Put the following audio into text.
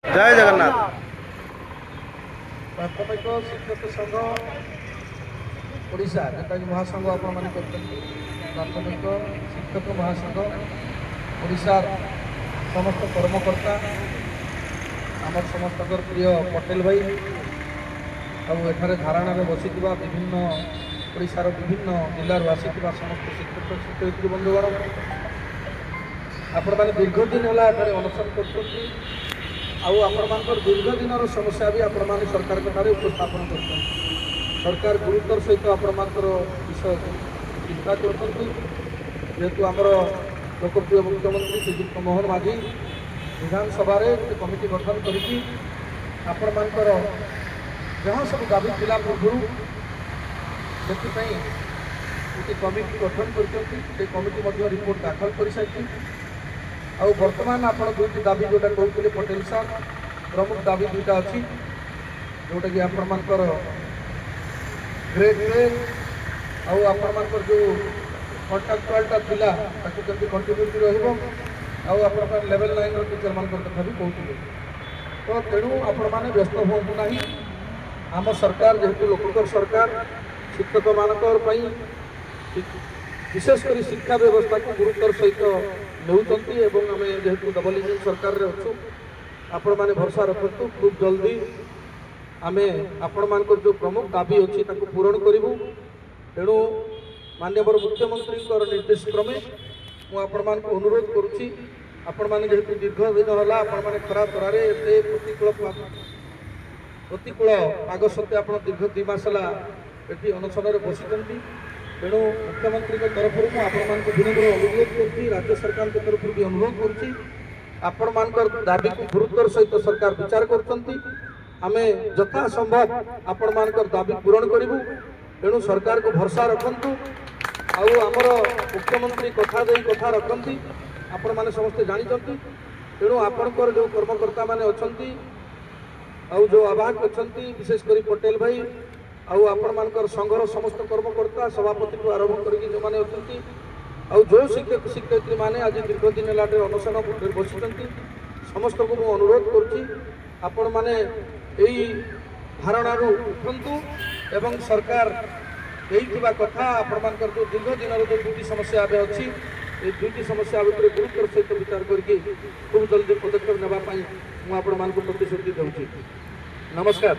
ଜୟ ଜଗନ୍ନାଥ। ପ୍ରାଥମିକ ଶିକ୍ଷକ ସଂଘ ଓଡ଼ିଶା, ଯେଉଁଟାକି ମହାସଂଘ ଆପଣମାନେ କରୁଛନ୍ତି, ପ୍ରାଥମିକ ଶିକ୍ଷକ ମହାସଂଘ ଓଡ଼ିଶାର ସମସ୍ତ କର୍ମକର୍ତ୍ତା, ଆମର ସମସ୍ତଙ୍କର ପ୍ରିୟ ପଟେଲ ଭାଇ ଆଉ ଏଠାରେ ଧାରଣାରେ ବସିଥିବା ବିଭିନ୍ନ ଓଡ଼ିଶାର ବିଭିନ୍ନ ଜିଲ୍ଲାରୁ ଆସିଥିବା ସମସ୍ତ ଶିକ୍ଷକ ଶିକ୍ଷୟିତ୍ରୀ ବନ୍ଧୁଗଣ, ଆପଣମାନେ ଦୀର୍ଘ ଦିନ ହେଲା ଏଠାରେ ଅନଶନ କରୁଛନ୍ତି ଆଉ ଆପଣମାନଙ୍କର ଦୀର୍ଘ ଦିନର ସମସ୍ୟା ବି ଆପଣମାନେ ସରକାରଙ୍କ ଠାରେ ଉପସ୍ଥାପନ କରୁଛନ୍ତି। ସରକାର ଗୁରୁତ୍ୱର ସହିତ ଆପଣମାନଙ୍କର ବିଷୟକୁ ଚିନ୍ତା କରୁଛନ୍ତି। ଯେହେତୁ ଆମର ଲୋକପ୍ରିୟ ମୁଖ୍ୟମନ୍ତ୍ରୀ ଶ୍ରୀଯୁକ୍ତ ମୋହନ ମାଝୀ ବିଧାନସଭାରେ ଗୋଟେ କମିଟି ଗଠନ କରିକି ଆପଣମାନଙ୍କର ଯାହା ସବୁ ଦାବି ଥିଲା ପୂର୍ବରୁ, ସେଥିପାଇଁ ଗୋଟେ କମିଟି ଗଠନ କରିଛନ୍ତି। ସେ କମିଟି ମଧ୍ୟ ରିପୋର୍ଟ ଦାଖଲ କରିସାରିଛି। ଆଉ ବର୍ତ୍ତମାନ ଆପଣ ଦୁଇଟି ଦାବି ଯେଉଁଟା କହୁଥିଲେ ପଟେଲ ସାର୍, ପ୍ରମୁଖ ଦାବି ଦୁଇଟା ଅଛି, ଯେଉଁଟାକି ଆପଣମାନଙ୍କର ଗ୍ରେଡ୍ ପେ ଆଉ ଆପଣମାନଙ୍କର ଯେଉଁ କଣ୍ଟ୍ରାକ୍ଚୁଆଲଟା ଥିଲା, ତାକୁ କେମିତି କଣ୍ଟିନ୍ୟୁଟି ରହିବ ଆଉ ଆପଣଙ୍କର ଲେଭେଲ୍ 9ର ଟିଚରମାନଙ୍କର କଥା ବି କହୁଥିଲେ। ତ ତେଣୁ ଆପଣମାନେ ବ୍ୟସ୍ତ ହୁଅନ୍ତୁ ନାହିଁ। ଆମ ସରକାର ଯେହେତୁ ଲୋକଙ୍କର ସରକାର, ଶିକ୍ଷକମାନଙ୍କର ପାଇଁ ବିଶେଷ କରି ଶିକ୍ଷା ବ୍ୟବସ୍ଥାକୁ ଗୁରୁତ୍ୱର ସହିତ ନେଉଛନ୍ତି ଏବଂ ଆମେ ଯେହେତୁ ଡବଲ ଇଞ୍ଜିନ୍ ସରକାରରେ ଅଛୁ, ଆପଣମାନେ ଭରସା ରଖନ୍ତୁ, ଖୁବ୍ ଜଲ୍ଦି ଆମେ ଆପଣମାନଙ୍କର ଯେଉଁ ପ୍ରମୁଖ ଦାବି ଅଛି, ତାକୁ ପୂରଣ କରିବୁ। ତେଣୁ ମାନ୍ୟବର ମୁଖ୍ୟମନ୍ତ୍ରୀଙ୍କର ନିର୍ଦ୍ଦେଶ କ୍ରମେ ମୁଁ ଆପଣମାନଙ୍କୁ ଅନୁରୋଧ କରୁଛି, ଆପଣମାନେ ଯେହେତୁ ଦୀର୍ଘ ଦିନ ହେଲା ଆପଣମାନେ ଖରା ତରାରେ ଏତେ ପ୍ରତିକୂଳ ପାଗ ସତ୍ତ୍ୱେ ଆପଣ ଦୀର୍ଘ 2 ମାସ ହେଲା ଏଠି ଅନଶନରେ ବସିଛନ୍ତି, ତେଣୁ ମୁଖ୍ୟମନ୍ତ୍ରୀଙ୍କ ତରଫରୁ ମୁଁ ଆପଣମାନଙ୍କୁ ବିନମ୍ର ଅନୁରୋଧ କରୁଛି, ରାଜ୍ୟ ସରକାରଙ୍କ ତରଫରୁ ବି ଅନୁରୋଧ କରୁଛି, ଆପଣମାନଙ୍କର ଦାବିକୁ ଗୁରୁତ୍ୱର ସହିତ ସରକାର ବିଚାର କରୁଛନ୍ତି। ଆମେ ଯଥା ସମ୍ଭବ ଆପଣମାନଙ୍କର ଦାବି ପୂରଣ କରିବୁ। ତେଣୁ ସରକାରକୁ ଭରସା ରଖନ୍ତୁ। ଆଉ ଆମର ମୁଖ୍ୟମନ୍ତ୍ରୀ କଥା ଦେଇ କଥା ରଖନ୍ତି, ଆପଣମାନେ ସମସ୍ତେ ଜାଣିଛନ୍ତି। ତେଣୁ ଆପଣଙ୍କର ଯେଉଁ କର୍ମକର୍ତ୍ତାମାନେ ଅଛନ୍ତି ଆଉ ଯେଉଁ ଆବାହକ ଅଛନ୍ତି, ବିଶେଷ କରି ପଟେଲ ଭାଇ ଆଉ ଆପଣମାନଙ୍କର ସଂଘର ସମସ୍ତ କର୍ମକର୍ତ୍ତା, ସଭାପତିଠୁ ଆରମ୍ଭ କରିକି ଯେଉଁମାନେ ଅଛନ୍ତି ଆଉ ଯେଉଁ ଶିକ୍ଷକ ଶିକ୍ଷୟିତ୍ରୀମାନେ ଆଜି ଦୀର୍ଘ ଦିନ ହେଲା ଅନଶନ ବସିଛନ୍ତି, ସମସ୍ତଙ୍କୁ ମୁଁ ଅନୁରୋଧ କରୁଛି, ଆପଣମାନେ ଏଇ ଧାରଣାରୁ ଉଠନ୍ତୁ ଏବଂ ସରକାର ଦେଇଥିବା କଥା, ଆପଣମାନଙ୍କର ଯେଉଁ ଦୀର୍ଘ ଦିନର ଯେଉଁ ଦୁଇଟି ସମସ୍ୟା ଏବେ ଅଛି, ଏଇ ଦୁଇଟି ସମସ୍ୟା ଭିତରେ ଗୁରୁତ୍ୱର ସହିତ ବିଚାର କରିକି ଖୁବ୍ ଜଲ୍ଦି ପଦକ୍ଷେପ ନେବା ପାଇଁ ମୁଁ ଆପଣମାନଙ୍କୁ ପ୍ରତିଶ୍ରୁତି ଦେଉଛି। ନମସ୍କାର।